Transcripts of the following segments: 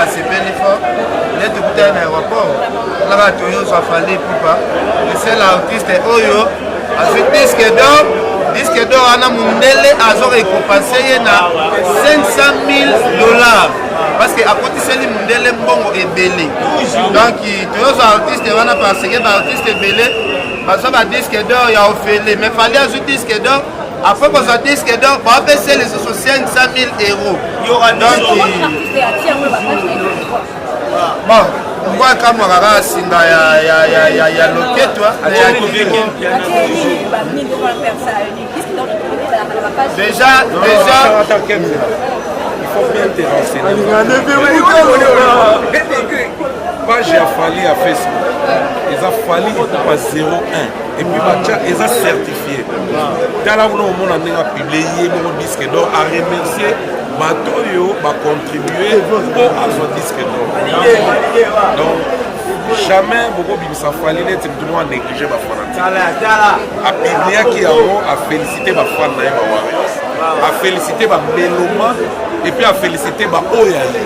Nasepeli fort nde tokutani na aéroport, alaka toyozwa Fally Ipupa, le seul artiste oyo azwi disque d'or. Disque d'or wana, mundele azo récompense ye na 500 000 $, parce que akotiseli mundele mbongo ebele. Donc toyozwa artiste wana parce que baartiste ebele bazwa badisque d'or ya ofele, mais Fally azwi disque d'or. Après kozwa disque d'or, baopesa lisusu 500 000 euros. Donc bon, mbwa akamwaka kaka singa ya loketo ya kitoko. Déjà, déjà. Il faut bien te renseigner. Page ya Fally ya Facebook eza Fally Ipupa 01, et puis batya eza certifié. Tala kuna, omona ndenge apublier ye moko disque d'or, aremercier bato oyo bacontribue mpo azwa disque d'or. Donc jamais bokobimisa Fally neti motu moko anéglige bafanatiques. Apubliaki yango, afélicité bafan na ye bawarriors, afélicité bamélomanes et puis afélicité baoyo ya ye.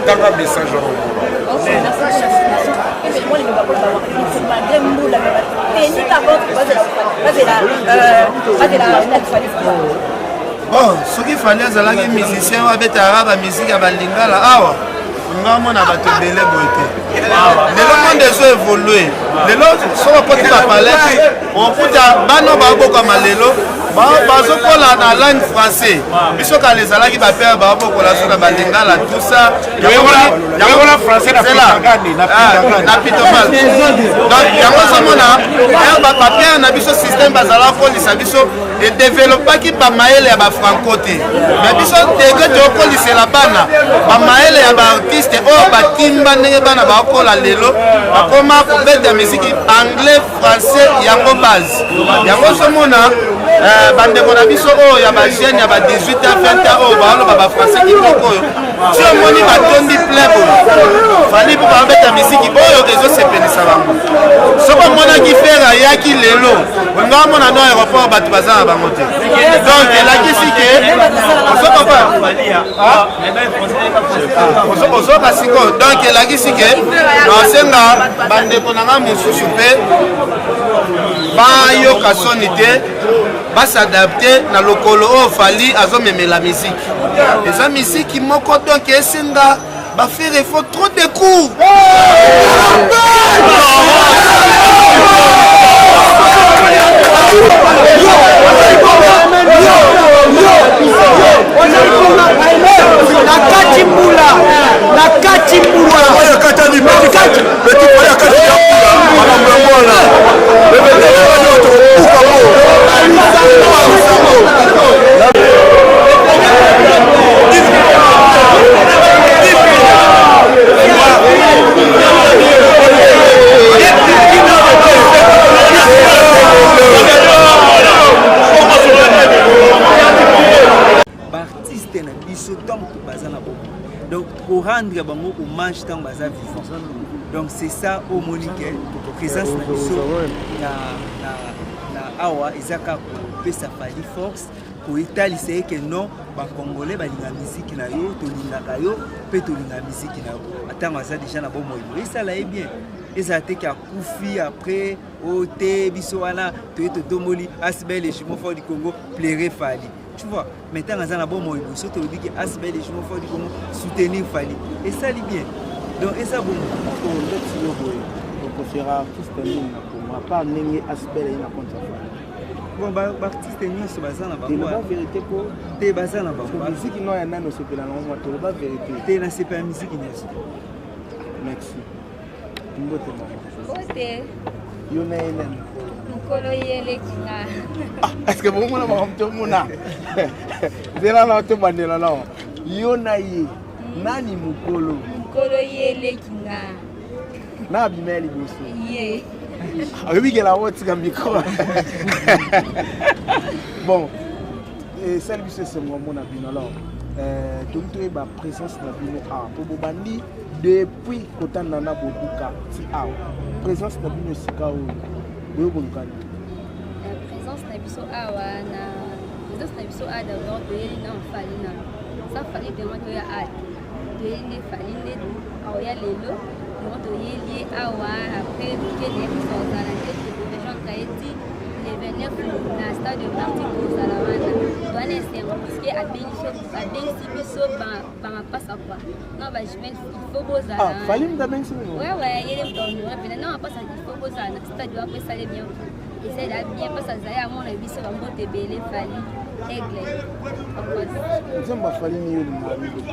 Tanga message wana, omona. Ok, merci pour la l'explication. Malgré mbula, teni kaka bazela Fally. Bon, soki Fally azalaki musicien oyo abetaka bamusique ya balingala awa, nga omona bato ebele boye te. Lelo monde ezo évolue. Lelo soki okoti bapalete, okuta bana babokama lelo bazokola na langue français. Biso kala ezalaki bapere babokola so na balingala, tout ça. Toyekola français na Pitangani, na Pitangani. Na Pitomal. Donc yango ozomona bapere na biso, système bazala kolisa biso edevelopaki bamayele ya bafranco te, mais biso degre tokolisela bana bamayele ya baartiste oyo batimba. Ndenge bana bakola lelo, bakoma kobeta misiki anglais, français, yango base. Yango ozomona bandeko na biso oyo ya bajeune ya ba 18 ans, 20 ans, oyo baoloba bafrançais kitoko, oyo ti omoni batondi plein boye. Fally mpo babeta misiki oyo ezosepelisa bango. Soki omonaki Ferre ayaki lelo, olinga omona no aéroport bato baza na bango te. Donc elakisi ke ozo papa ozoka sikoyo. Donc elakisi ke nasenga bandeko na nga mosusu mpe bayoka soni te, bas'adapter na lokolo oyo Fally azomemela misiki. Eza misiki moko, donc esenga baFerre, il faut trop de cours. Na kati mbula, na kati mbula. Petit Fally akati ya mbula, makambo yango wana bebetani tokobuka ngo. Baartiste na biso, ntango baza na bomoi, donc korendre bango hommage ntango baza vivant. Donc c'est ça. Omoni ke présence na biso na awa eza kaka kopesa Fally force, koetalisa ye ke non, bacongolais balinga miziki na yo, tolingaka yo mpe tolinga miziki na yo. Ntango aza déjà na bomoi boye, esala ye bien. Ezala te ke akufi, après o te biso wana toye totomboli Asbel, les jumeaux forts du Congo, plaire Fally, tu vois. Mais ntango aza na bomoi boye, so tolobi ke Asbel, les jumeaux forts du Congo, soutenir Fally, esali bien. Donc eza bongo. Ndeti yo boye, okofera artiste nini na Congo à part ndenge Asbel aye na compte ya Fally? Bon, baartiste nyonso baza na bango. Toloba vérité po. Te, baza na bango. Miziki no ya nani osepela nango mwa? Toloba vérité. Te, nasepela miziki nyonso. Merci, mbote mama. Mbote. Yo na ye nani? Mokolo ye eleki nga. Est ce que bomona makambo tomona? Nzela na tobandela nao, yo na ye nani mokolo? Mokolo ye eleki nga. Na abima ya liboso? Ye. Oyebi kela otika micro. Bon, esali biso esengo mona bino. Alors tolingi toyeba présence na bino awa, mpo bobandi depuis kotanda na boduka ti awa. Présence na bino esika oyo, boyo koluka nini? Présence na biso awa, na présence na biso awa, d'abord toyeli na Fally. Na sa Fally vraiment toya a te. Toyeli nde Fally nde aoya lelo. Yango toyeli ye awa après weekend ye biso ozala nde tokorejoindre ye ti le 29 na stade de martyr kozala wana. Wana esengo puisque abengisi biso bamapasa quoi. Non ba jumelles il faut bozala. Ah, Fally mutu abengisi bino? Ouais ouais, ye nde mutu ahonore pena. Non mapasa il faut bozala na stade wana po esale bien. Ezala bien parce azali amona biso bambote ebele Fally aigle. Nzembo ya Fally nini olingaka mingi?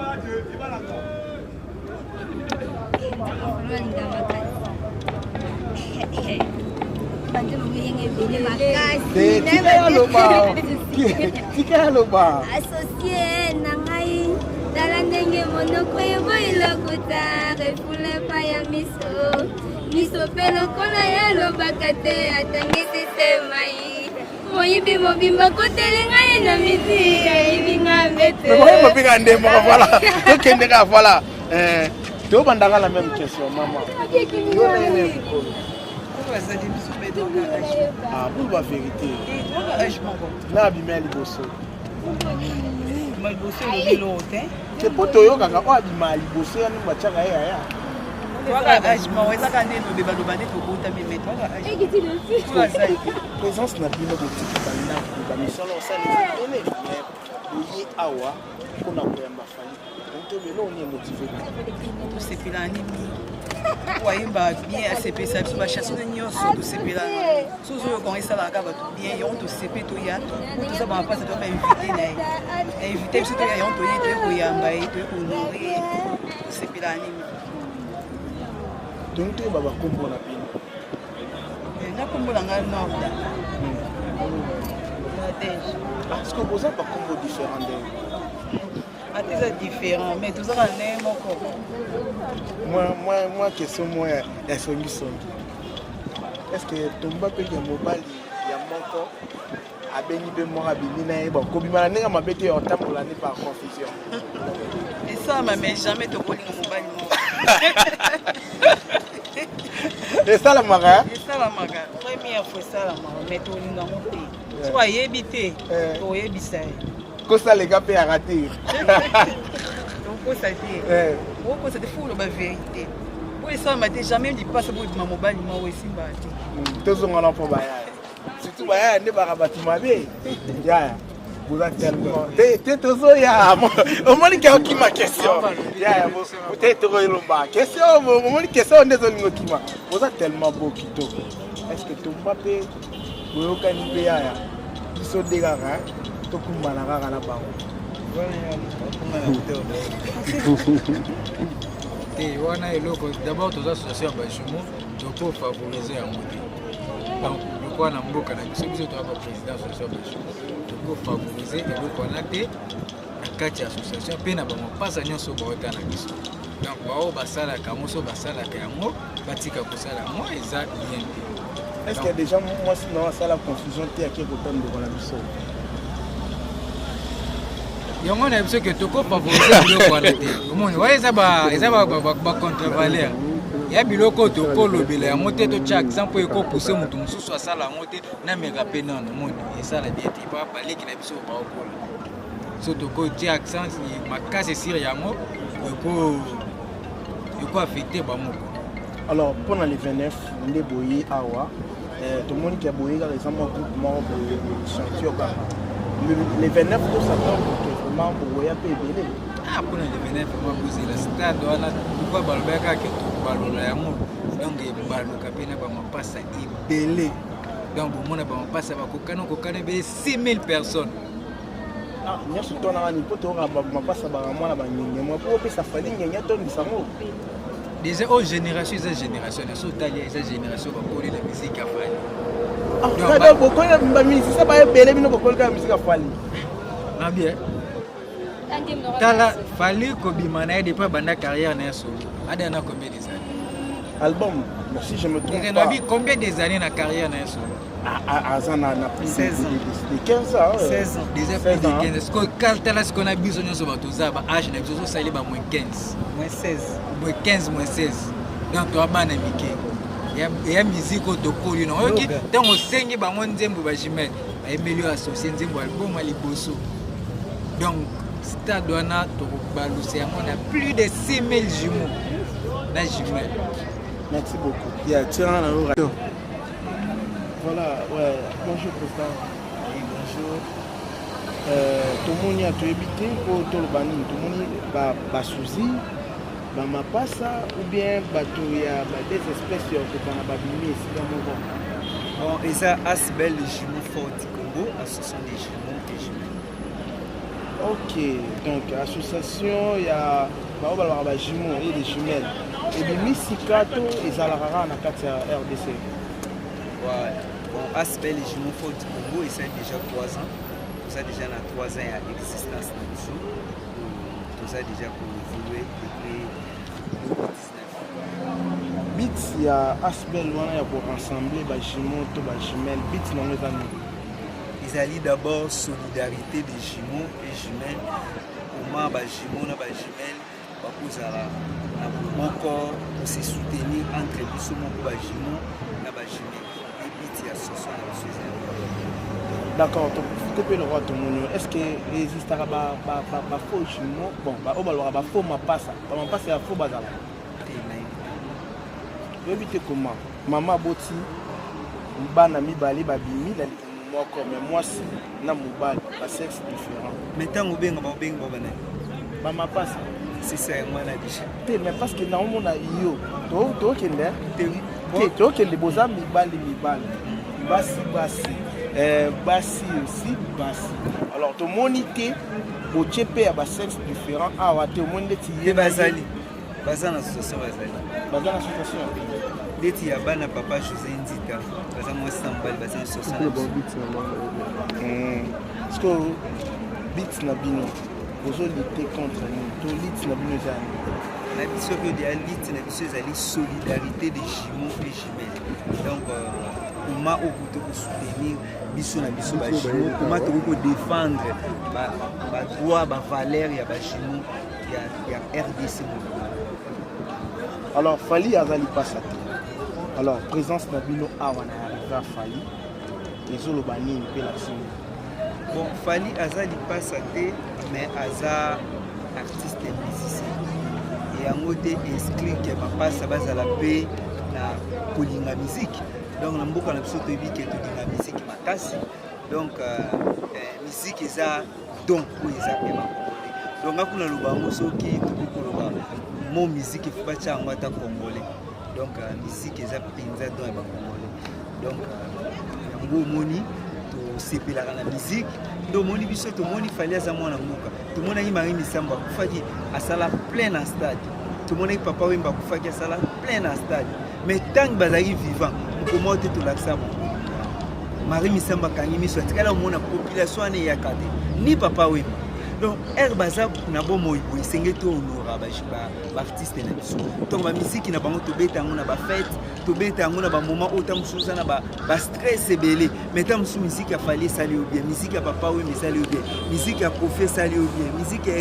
Tika ya loba. Tika ya loba. Associe na ngai tala ndenge monoko eboyi lokuta refule pa ya miso miso mpe lokola ya lobaka te atangisi se mai moyibi mobimba koteli ngai na midi ayibi nga mbete mobinga nde moko voilà tokende kaka voilà eh, tobandaka la même question mama yo na ye mokolo ah, boloba vérité na abima ya liboso te mpo toyokaka oyo abima ya liboso ya nini batiaka ye yaya présence na bino botiki bandako bamisala osala ebele mais boye awa mpona koyamba Fally donc eloko nini emotive tosepelaka nini oyo ayemba bien asepelisa biso bachanson nyonso tosepelaka so ozoyoka yango esalaka bato bien yango tosepe toya po toza bamapasa toyaka invité na ye invité biso toya yango toye toye koyamba ye toye kohonore ye tosepelaka nini donc toyeba bakombo na bino eh, nga kombo na ngai norda nadege parce que boza bakombo différent ndenge ata eza différent mais tozaka ndenge moko mwa question mwa ya songisongi est ce que tomba mpe ya mobali ya moko abengi mpe moko abimi na ye bon kobima na ndenge mabe te otambola nde par confusion esalama mais jamais tokolinga mobali moko esalamaka esalamaka première fois esalamaka mais tolinga yango te soki ayebi te eh. tokoyebisa ye kosaleka mpe yaka te okosa te eh. okosa te fo oloba verité po esalama te jamais lipasa bobima mobali moko esimbaka te hmm, tozongana mpo bayaya surtout bayaya nde baka bato mabe yaya boza tellement te te tozoya omoni ke okima question yaya te tokoeloba question omoni question nde ezolinga okima boza tellement beau kitoko est ce que tomba mpe boyokani mpe yaya biso nde kaka tokumbana kaka na bango te wana eloko d'abord toza association ya bajumeau tokofavorize yango te donc lokola na mboka na biso biso toza baprésident association ya bajumeau tokofavorize eloko wana te na kati ya association mpe na bamapasa nyonso baota na biso donc baoyo basalaka yango so basalaka yango batika kosala yango eza bien te est ce que déjà mwasi na asala confusion te ake kota ndeko na biso yango na biso ke tokofavorize biloko wana te omoni wana eza bacontrevaleur ya biloko oyo tokolobela yango te totya accent mpo ekopuse moto mosusu asala yango te nameka mpe nano omoni esala bien te pa baleki na biso baokola so tokotia accent makasi esir yango eko affecte bango alors mpo na le 29 nde boye awa eh, tomoni ke boye kaka eza mwa groupe moko boye ceinture kaka le 29 tosatendre ke vraiment bokoya mpe ebele ah mpona le 29 vraiment bozela stade wana pourkui balobaki kaka ke tokobalola yango donc ebaluka mpe na bamapasa ebele donc bomona bamapasa bakokana kokana ebele 6000 personnes ah, nyonso tonaka ni mpo toyoka mapasa baka mwana bangenge mwa mpo opesa fali ngenge atondisa yango déjà oyo génération eza génération na so otali eza génération bakoli na musique ya fali ah, bokoli bamusicien baebele bino bokoli kaka musique ya fali na bien tala fali kobima na ye depuis abanda carrière na ye solo adana combien des années album si je me trompe pas combien des années na carrière na ye solo aza na na plus de 15 ans 16 ans déjà plus de 15 ans sikoyo tala sikoyo na biso nyonso bato oza ba age na biso ozosali ba moins 15 moins 16 moins 15 moins 16 donc toa bana mike ya musique oyo tokoli na oyoki ntango osengi bango nzembo bajumele bayembeli oyo associe nzembo album ya liboso donc Stade wana tokobalusa yango na plus de 6000 jumeaux na jumelles. Merci beaucoup. Yeah, tiens, na yo. Voilà, ouais. Bonjour président. Oui, bonjour. Euh, tomoni ya toyebi te mpo toloba nini tomoni basuzi ba bamapasa ou bien bato ya ba des espèces ya kokana babimi esika moko. Bon, eza asbel jumeau fort du Congo, association des jumeaux et jumelles. Ok, donc association ya baoyo balobaka ba jumeaux et des jumelles ebimi sika to ezalaka kaka na kati ya RDC? Ouais. Bon, ASBL Jumeaux Fort du Congo esali déjà 3 ans. Toza déjà na 3 ans ya existence na biso. Toza déjà koévolue depuis 2019. But ya ASBL wana ya korassembler ba jumeaux to ba jumelles, but nango eza nini? Ezali d'abord solidarité des jumeaux et jumelles. Comment ba jumeaux na ba jumelles bakozala na bomoko, kose soutenir entre biso moko ba jumeaux na ba jumelles. But ya association na biso ezali. D'accord, toprofite mpe lokwa tomoni yo. Est ce que existaka bafaux jumeaux? Bon, oyo balobaka bafaux mapasa, bamapasa ya faux bazala te? Nayebi te. Oyebi te comment mama aboti bana mibale babimi na libumu moko, mais mwasi na mobali, basexe différent? Mais ntango obenga, baobenga ba banani? Bamapasa. C'est ça, yango wana déjà. Te, mais parce que naomona yo tokende te, tokende boza mibali mibali, basi basi, basi aussi basi. Alors tomoni te botie mpe ya basexe différent awa te. Omoni ndeti ye bazali, baza na association, bazali. Baza na association. Ndeti ya bana papa José Nzita, baza mwasi na mobali, baza na association na biso. Parce que but na bino bozolutter contre nini to lutte na bino eza nini? Na biso mpe ya lutte na biso ezali solidarité des jumeaux et jumelles. Donc comment okoki kosoutenir biso na biso bajumeaux, comment tokoki kodéfendre badroit, bavaleur ya bajumeaux ya RDC mobimba. Alors Fally aza lipasa te. Alors présence na bino awa na arrivé ya Fally ezoloba nini mpe lakisi nini? Bon, Fally aza lipasa te, mais aza artiste musicien. Yango te exclut ke bapasa bazala mpe na kolinga musique. Donc na mboka na biso toyebi ke tolinga musique makasi. Donc musique eza don oyo eza mpe bacongolais. Donc nga kuna loba yango, soki tokoki koloba mo musique efo batya yango ata congolais. Donc musique eza mpenza don ya bacongolais. Donc yango omoni tosepelaka na musique. Nde omoni biso tomoni Fally aza mwana mboka. Tomonaki Marie Misambo akufaki, asala plein na stade. Tomonaki Papa Wemba akufaki, asala plein na stade. Mais ntango bazalaki vivant, mokoma te tolakisa bango Marie Misambo akangi miso, atikali omona population wana eyaka te, ni Papa Wemba. Donc ere baza na bomoi boye, esenge tohonora baartiste na biso. Donc bamiziki na bango tobeta yango na bafête, tobeta yango na bamoment oyo ta mosusu oza na bastress ebele. Mais ta mosusu miziki ya Fally esali yo bien, miziki ya Papa Wemba esali yo bien, miziki ya Koffi esali yo bien, miziki ya